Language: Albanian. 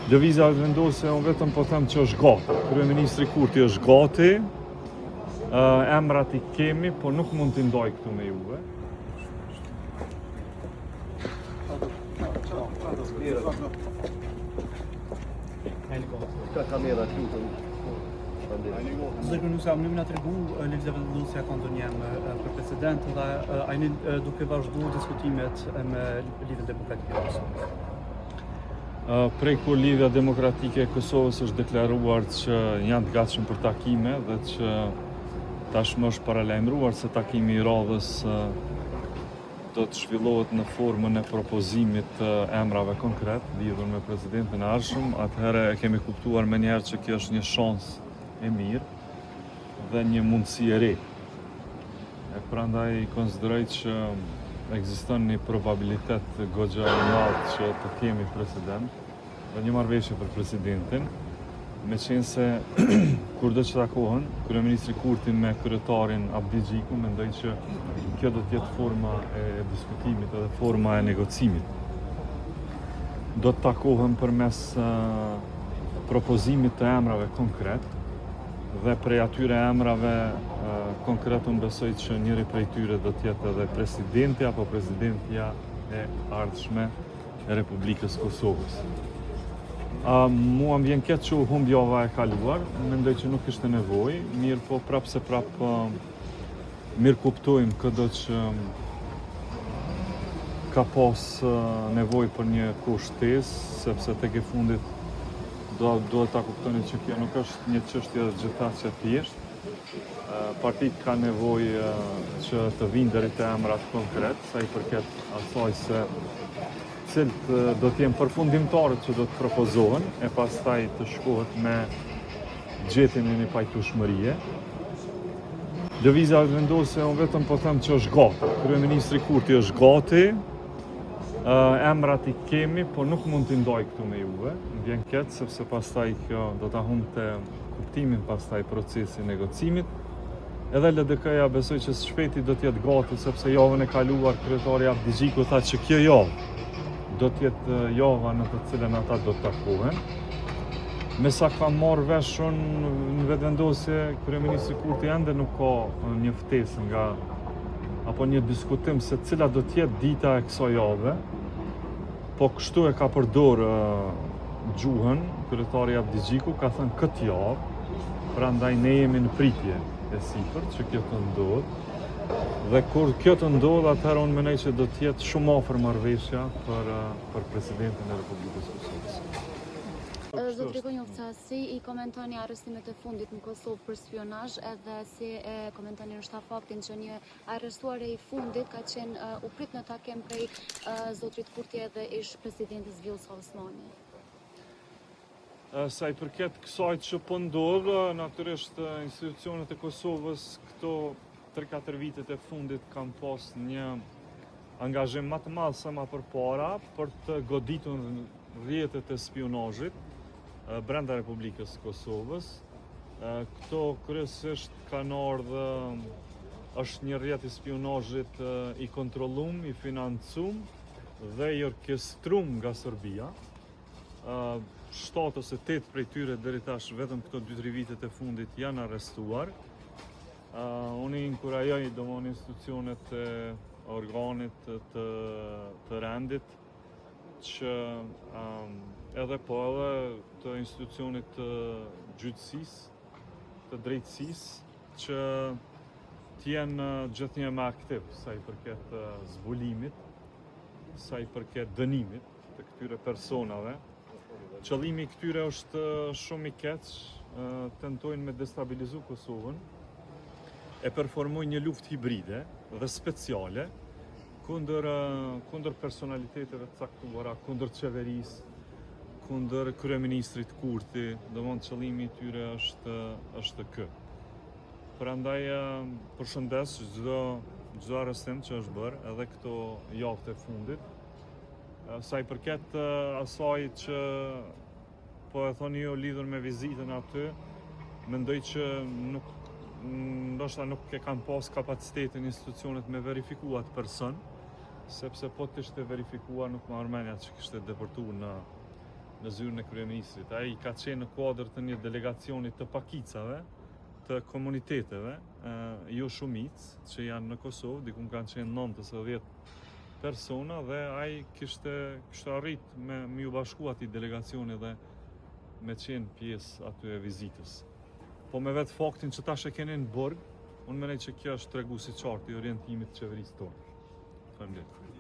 Lëvizja Vetëvendosje, unë vetëm po them që është gati. Kryeministri Kurti është gati. Emrat i kemi, po nuk mund t'i ndaj këtu me juve. Ka kamera, lutem. Zoti kryeministër, a mund me na tregu Lëvizja Vetëvendosje a ka ndonjë emër për president dhe a jeni duke vazhdu diskutimet me Lidhjen Demokratike të Kosovës? Prej kur Lidhja Demokratike e Kosovës është deklaruar që janë të gatshëm për takime dhe që tashmë është paralajmëruar se takimi i radhës do të zhvillohet në formën e propozimit të emrave konkret lidhur me presidentin e ardhshëm, atëherë e kemi kuptuar menjëherë që kjo është një shans e mirë dhe një mundësi e re. E prandaj konsideroj që ekziston një probabilitet goxha i madh që të kemi president dhe një marrëveshje për presidentin, meqenëse kurdo që takohen, kryeministri Kurti me kryetarin Abdixhiku, mendoj që kjo do të jetë forma e diskutimit edhe forma e negocimit. Do të takohen përmes propozimit të emrave konkret, dhe prej atyre emrave konkret unë besoj që njëri prej tyre do të jetë edhe presidenti apo presidentja e ardhshme e Republikës Kosovës. A, mua më vjen keq që u humb java e kaluar, mendoj që nuk ishte nevojë, mirëpo prapë se prapë mirëkuptojmë këdo që ka pas nevojë për një kohë shtesë, sepse tek e fundit do duhet ta kuptoni që kjo nuk është një çështje gjithaq e thjeshtë. Partitë kanë nevojë që të vinë deri te emrat konkret, sa i përket asaj se cilët do të jenë përfundimtarët që do të propozohen e pastaj të shkohet me gjetjen e një pajtueshmërie. Lëvizja Vetëvendosje, unë vetëm po them që është gati. Kryeministri Kurti është gati. Emrat i kemi, po nuk mund t'i ndaj këtu me juve. Më vjen keq sepse pastaj kjo do ta humbte kuptimin pastaj procesi i negocimit. Edhe LDK-ja besoj që së shpejti do të jetë gati sepse javën e kaluar kryetari Abdixhiku tha që kjo javë do të jetë java në të cilën ata do të takohen. Me sa kam marrë vesh unë në Vetëvendosje, kryeministri Kurti ende nuk ka një ftesë nga apo një diskutim se cila do të jetë dita e kësaj jave. Po kështu e ka përdor gjuhën kryetari Abdixhiku, ka thënë këtë javë, prandaj ne jemi në pritje e sipër që kjo të ndodhë. Dhe kur kjo të ndodhë, atëherë unë mendoj që do të jetë shumë afër marrëveshja për për presidentin e Republikës së Kosovës. Zotri Konjufca, si i komentoni arrestimet e fundit në Kosovë për spionazh edhe si e komentoni ndoshta faktin që një Arrestuari i fundit ka qenë u prit në takim prej zotrit Kurti edhe ish presidentes Vjosa Osmani. Sa i përket kësaj që po ndodh, natyrisht institucionet e Kosovës këto 3-4 vitet e fundit kanë pas një angazhim ma të madh se ma përpara për të goditur rrjetet e spionazhit brenda Republikës së Kosovës. Këto kryesisht kanë ardhë është një rrjet i spionazhit i kontrollum, i financum dhe i orkestrum nga Serbia. 7 ose 8 prej tyre deri tash vetëm këto 2-3 vitet e fundit janë arrestuar. Unë i inkurajoj domethënë institucionet e organet të, të, të rendit që um, edhe po edhe të institucionit të gjyqësisë, të drejtësisë, që të jenë gjithnjë më aktiv sa i përket zbulimit, sa i përket dënimit të këtyre personave. Qëllimi i këtyre është shumë i keq, tentojnë me destabilizu Kosovën, e performojnë një luftë hibride dhe speciale kundër kundër personaliteteve të caktuara, kundër qeverisë, kundër kryeministrit Kurti, domethënë qëllimi i tyre është është ky. Prandaj përshëndes çdo çdo arrestim që është bërë edhe këto javët e fundit. Sa i përket asaj që po e thoni ju lidhur me vizitën aty, mendoj që nuk ndoshta nuk e kanë pas kapacitetin institucionet me verifiku atë person, sepse po të ishte verifikuar nuk ma merr menja që kishte depërtu në. në zyrën e kryeministrit. Ai ka qenë në kuadër të një delegacioni të pakicave, të komuniteteve, jo shumicë, që janë në Kosovë, diku kanë qenë 9 ose 10 persona dhe ai kishte kishte arrit me me ju bashku atij delegacioni dhe me qenë pjesë aty e vizitës. Po me vetë faktin që tash e keni në burg, unë mendoj që kjo është tregues i qartë i orientimit të qeverisë tonë. Faleminderit.